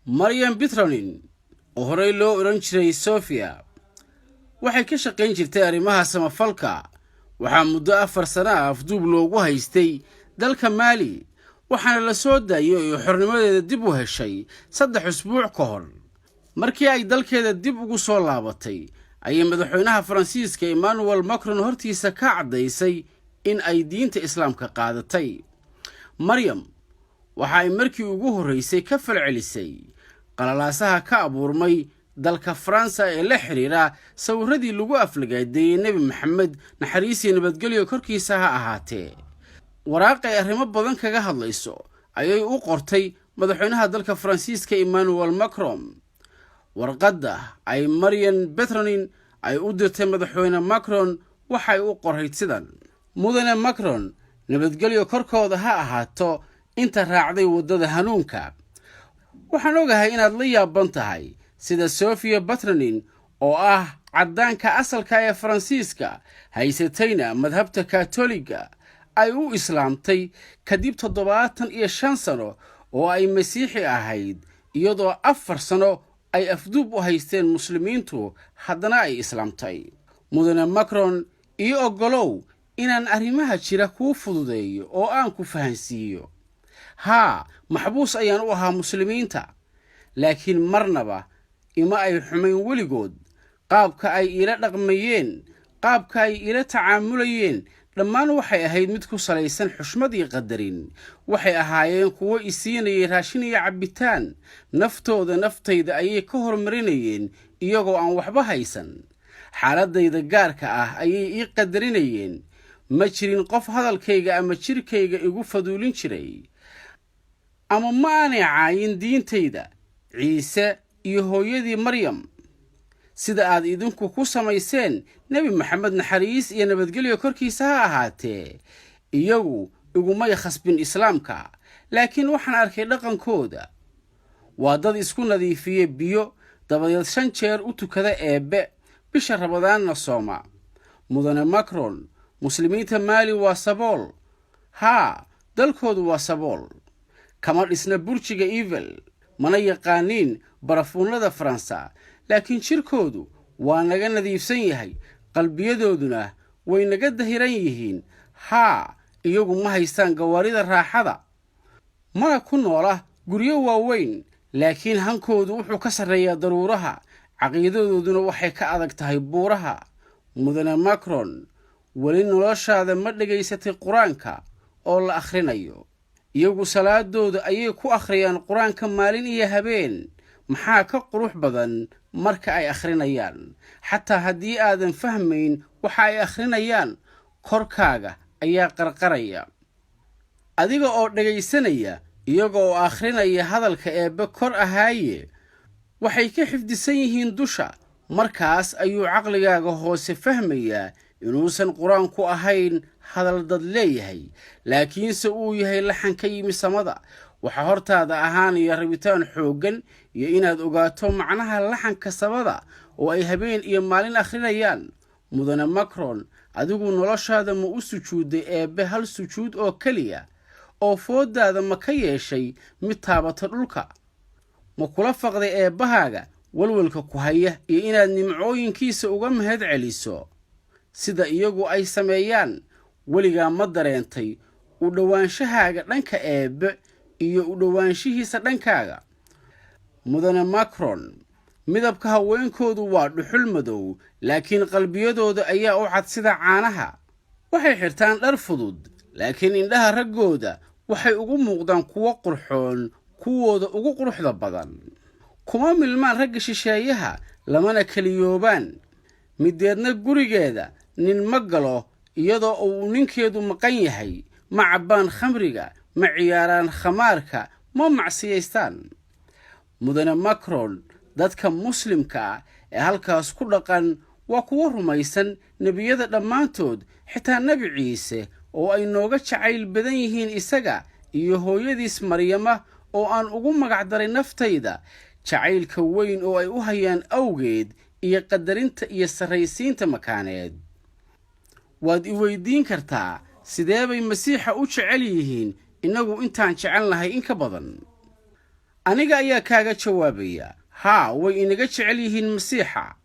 Maryam Bitronin, oo horey loo odhan jiray Sofia, waxay ka shaqayn jirtay arrimaha samafalka. Waxaa muddo 4 sano ah afduub loogu haystay dalka Maali, waxaana la soo daayay oo xornimadeeda dib u heshay 3 usbuuc ka hor. Markii ay dalkeeda dib ugu soo laabatay ayay madaxweynaha Faransiiska Emmanuel Macron hortiisa ka caddaysay in ay diinta Islaamka qaadatay. Maryam waxa ay markii ugu horraysay ka falcelisay qalalaasaha ka abuurmay dalka Faransa ee la xidhiira sawirradii lagu aflagaadeeyey Nebi Maxamed, naxariis iyo nabadgelyo korkiisa ha ahaatee. Waraaq ay arrimo badan kaga hadlayso ayay u qortay madaxweynaha dalka Faransiiska Emmanuel Macron. Warqadda ay Marian Betronin ay u dirtay madaxweyne Macron waxay u qorayd sidan: "Mudane Macron, nabadgelyo korkooda ha ahaato inta raacday waddada hanuunka. Waxaan ogahay inaad la yaaban tahay sida Sofia Batronin, oo ah caddaanka asalka ee Faransiiska, haysatayna madhabta Katoliga, ay u islaamtay kadib 75 sano oo ay Masiixi ahayd, iyadoo 4 sano ay afduub u haysteen Muslimiintu, haddana ay islaamtay. Mudane Macron, ii oggolow inaan arrimaha jira kuu fududeeyo oo aan ku fahansiiyo. Haa, maxbuus ayaan u ahaa Muslimiinta, laakiin marnaba ima ay xumayn weligood. Qaabka ay iila dhaqmayeen, qaabka ay iila tacaamulayeen, dhammaan waxay ahayd mid ku salaysan xushmad iyo qadarin. Waxay ahaayeen kuwo isiinayay raashin iyo cabbitaan. Naftooda naftayda ayay ka hormarinayeen iyagoo aan waxba haysan. Xaaladayda gaarka ah ayay ii qadarinayeen. Ma jirin qof hadalkayga ama jirkayga igu faduulin jiray, ama ma aanay caayin diintayda, Ciise iyo hooyadii Maryam, sida aad idinku ku samayseen Nebi Maxamed, naxariis iyo nabadgelyo korkiisa ha ahaatee. Iyagu igumay khasbin Islaamka, laakiin waxaan arkay dhaqankooda. Waa dad isku nadiifiye biyo, dabadeed shan jeer u tukada Eebbe, bisha Ramadaanna sooma. Mudane Macron, Muslimiinta Maali waa sabool. Haa, dalkoodu waa sabool. Kama dhisna burjiga Eiffel, mana yaqaaniin barafuunada Faransa, laakiin jirkoodu waa naga nadiifsan yahay, qalbiyadooduna way naga dahiran yihiin. Haa, iyagu ma haystaan gawaarida raaxada, mana ku noola guryo waaweyn, laakiin hankoodu wuxuu ka sarreeyaa daruuraha, caqiidadooduna waxay ka adag tahay buuraha. Mudane Macron, weli noloshaada ma dhegaysatay Qur-aanka oo la akhrinayo? Iyagu salaadooda ayay ku akhriyaan Qur-aanka maalin iyo habeen. Maxaa ka qurux badan marka ay akhrinayaan? Xataa haddii aadan fahmayn waxa ay akhrinayaan, korkaaga ayaa qarqaraya adiga oo dhegaysanaya iyaga oo akhrinaya hadalka Eebbe kor ahaaye. Waxay ka xifdisan yihiin dusha. Markaas ayuu caqligaaga hoose fahmayaa inuusan Qur-aanku ahayn hadal dad leeyahay, laakiinse uu yahay laxan ka yimi samada. Waxaa hortaada ahaanaya rabitaan xooggan iyo inaad ogaato macnaha laxanka samada oo ay habeen iyo maalin akhrinayaan. Mudane Macron, adigu noloshaada ma u sujuudday Eebbe hal sujuud oo keliya, oo fooddaada ma ka yeeshay mid taabata dhulka? Ma kula faqday Eebbahaaga walwalka ku haya iyo inaad nimcooyinkiisa uga mahad celiso sida iyagu ay sameeyaan? Weligaa ma dareentay u dhowaanshahaaga dhanka Eebbe iyo u dhowaanshihiisa dhankaaga? Mudane Macron, midabka haweenkoodu waa dhuxul madow, laakiin qalbiyadooda ayaa u cad sida caanaha. Waxay xirtaan dhar fudud, laakiin indhaha raggooda waxay ugu muuqdaan kuwo qurxoon, kuwooda ugu quruxda badan. Kuma milmaan ragga shisheeyaha, lamana keliyoobaan. Mideedna gurigeeda nin ma galo iyadoo uu ninkeedu maqan yahay. Ma cabbaan khamriga, ma ciyaaraan khamaarka, ma macsiyaystaan. Mudane Macron, dadka Muslimka ah ee halkaas ku dhaqan waa kuwo rumaysan nebiyada dhammaantood, xitaa Nebi Ciise, oo ay nooga jacayl badan yihiin isaga iyo hooyadiis Maryama, oo aan ugu magacdaray naftayda, jacaylka weyn oo ay u hayaan awgeed iyo qadarinta iyo sarraysiinta makaaneed. Waad i weydiin kartaa, sidee bay Masiixa u jecel yihiin innagu intaan jecel nahay in ka badan? Aniga ayaa kaaga jawaabaya: haa, way inaga jecel yihiin Masiixa,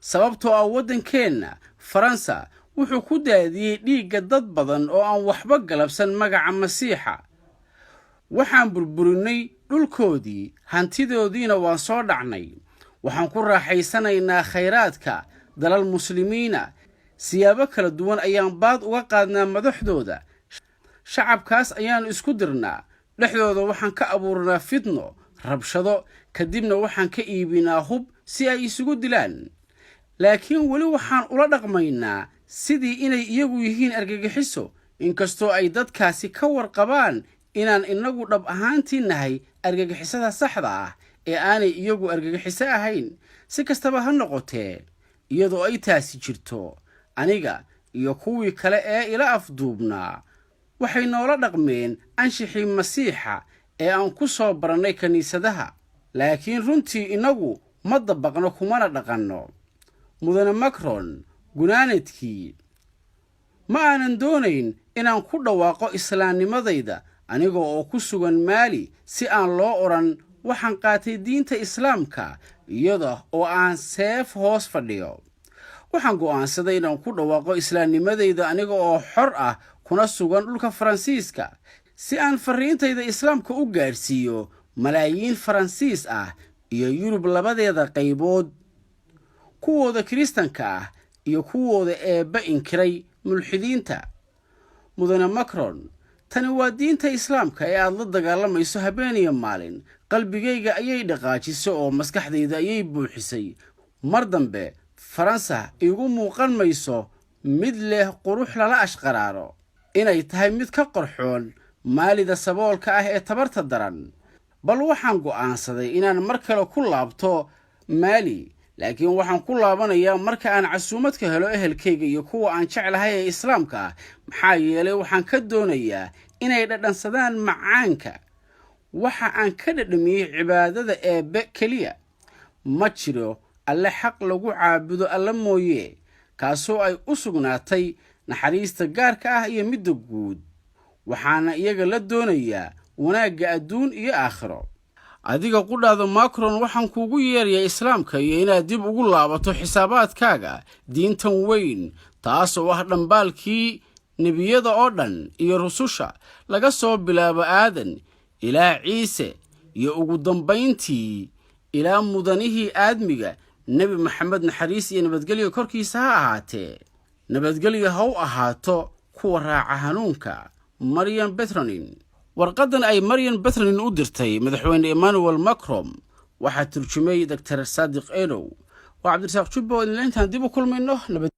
sababtoo ah waddankeenna Faransa wuxuu ku daadiyey dhiigga dad badan oo aan waxba galabsan magaca Masiixa. Waxaan burburinay dhulkoodii, hantidoodiina waan soo dhacnay. Waxaan ku raaxaysanaynaa khayraadka dalal Muslimiina. Siyaabo kala duwan ayaan baad uga qaadnaa madaxdooda. Shacabkaas ayaannu isku dirnaa, dhexdooda waxaan ka abuurnaa fitno, rabshado, kadibna waxaan ka iibinaa hub si ay isugu dilaan. Laakiin weli waxaan ula dhaqmaynaa sidii inay iyagu yihiin argagixiso, inkastoo ay dadkaasi ka warqabaan inaan inagu dhab ahaantii nahay argagixisada saxda ah ee aanay iyagu argagixiso ahayn. Si kastaba ha noqotee, iyadoo ay taasi jirto, aniga iyo kuwii kale ee ila afduubnaa waxay noola dhaqmeen anshixii Masiixa ee aan ku soo barannay kiniisadaha, laakiin runtii innagu ma dabaqno kumana dhaqanno. Mudane Macron, gunaanadkii, ma aanan doonayn inaan ku dhawaaqo islaamnimadayda aniga oo ku sugan Maali, si aan loo odhan waxaan qaatay diinta Islaamka iyada oo aan seef hoos fadhiyo. Waxaan go'aansaday inaan ku dhawaaqo islaamnimadayda aniga oo xor ah kuna sugan dhulka Faransiiska, si aan farriintayda Islaamka u gaadhsiiyo malaayiin Faransiis ah iyo Yurub labadeeda qaybood, kuwooda Kiristanka ah iyo kuwooda eebba inkiray, mulxidiinta. Mudane Macron, tani waa diinta Islaamka ee aad la dagaalamayso habeen iyo maalin. Qalbigayga ayay dhaqaajisay oo maskaxdayda ayay buuxisay. Mar dambe Faransa iigu muuqan mayso mid leh qurux lala ashqaraaro, inay tahay mid ka qorxoon Maalida saboolka ah ee tabarta daran. Bal waxaan go'aansaday inaan mar kale ku laabto Maali, laakiin waxaan ku laabanayaa marka aan casuumad ka helo ehelkayga iyo kuwa aan jeclahay ee Islaamka ah, maxaa yeelay waxaan ka doonayaa inay dhadhansadaan macaanka waxa aan ka dhadhamiyey cibaadada Eebbe keliya. Ma jiro Alle xaq lagu caabudo Alle mooye, kaasoo ay u sugnaatay naxariista gaarka ah iyo midda guud. Waxaana iyaga la doonayaa wanaagga adduun iyo aakhiro. Adiga qudhaada, Macron, waxaan kuugu yeerayaa Islaamka iyo inaad dib ugu laabato xisaabaadkaaga diintan weyn, taas oo ah dhambaalkii nebiyada oo dhan iyo rususha, laga soo bilaabo Aadan ilaa Ciise iyo ugu dambayntii ilaa mudanihii aadmiga, Nebi Maxamed, naxariis iyo nabadgelyo korkiisa ha ahaatee. Nabadgelyo ha u ahaato kuwa raaca hanuunka. Marian Petronin. Warqaddan ay Marian Petronin u dirtay Madaxweyne Emmanuel Macron waxaa turjumay Doctor Saadiq Enow. Waa Cabdirasaaq Jubbo idinla intaan dib u kulmayno, nabad.